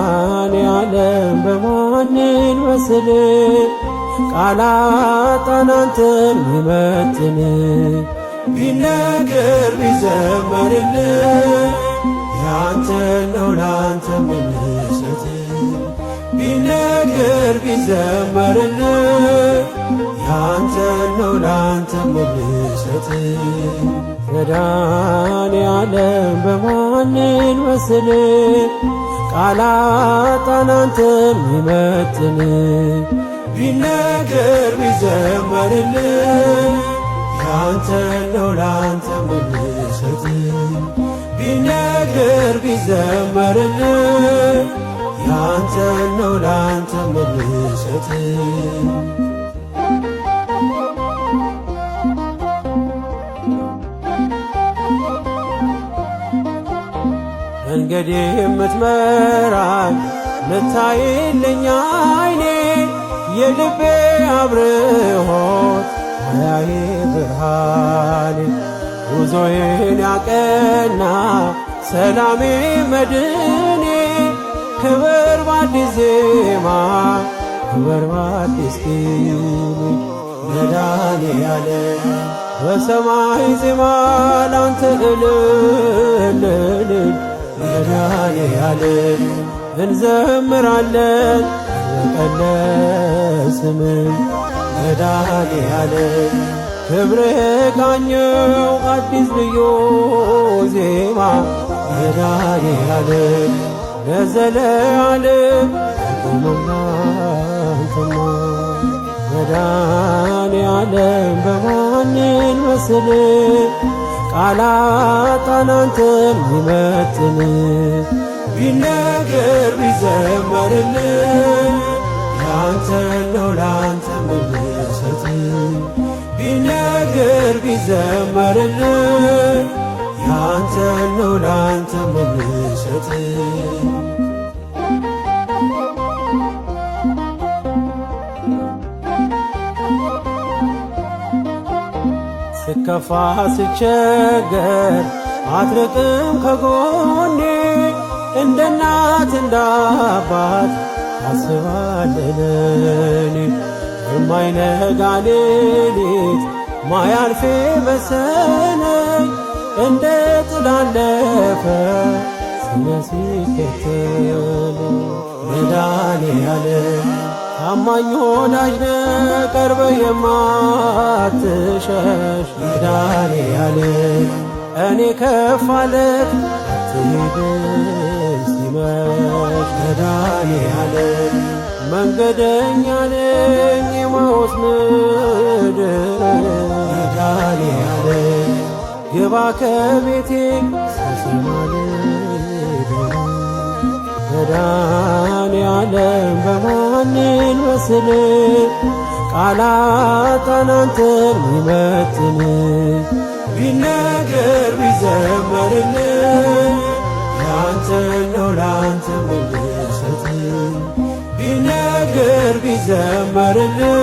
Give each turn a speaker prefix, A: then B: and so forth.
A: መድኃኔዓለም በማንን መስል ቃላት አንተን ሚመጥን ቢነገር ቢዘመርልህ ያንተን ነው ላንተ ምንሰጥ ቢነገር ቢዘመርልህ ያንተን ነው ላንተ ምንሰጥ መድኃኔዓለም በማንን መስል ቃላት አንተን ሚመጥን ቢነገር ቢዘመርልህ ያንተን ነው ላንተ ምንሰጥ ቢነገር ቢዘመርልህ ያንተን ነው ላንተ ምንሰጥ። መንገዴ የምትመራኝ ምታይልኝ አይኔ የልቤ አብርሆት ማያዬ ብርሃኔ ጉዞዬን ያቀና ሰላሜ መድኔ ክብር በአዲስ ዜማ ክብር በአዲስ ቅኔ መድኃኔዓለም በሰማይ ዜማ ላንተ እልል እልል መድኃኔዓለም እንዘምራለን በቀለ ስምህ መድኃኔዓለም ክብር ቃኘው አዲስ ልዩ ዜማ መድኃኔዓለም ለዘለዓለም ቆመናንተማ መድኃኔዓለም በማንን መስል ቃላት አንተን ሚመጥን ቢነገር ቢዘመርልህ ያንተን ነው ላንተ ምንሰጥ ቢነገር ቢዘመርልህ ያንተን ነው ላንተ ምንሰጥ። ስከፋ ስቸገር አትርቅም ከጎኔ እንደ እናት እንደ አባት ታስባለህ ለኔ የማይነጋ ሌሊት ማያልፌ መሰለኝ እንደ ጥላለፈ ስሜ ሲከተል መድኃኔዓለም ታማኝ ወዳጅ ነህ ቀርበህ የማትሸሽ መድኃኔዓለም እኔ ከፍ አልክ አትሂድም ሲመሽ መድኃኔዓለም መንገደኛ ነኝ የማውስ ምድር መድኃኔዓለም ግባ ከቤቴ ስሰማ ልደር መድኃኔዓለም በማንን መስል ቃላት አንተን ሚመጥን ቢነገር ቢዘመርልህ ያንተን ነው ላንተ ምንሰጥ ቢነገር ቢዘመርልህ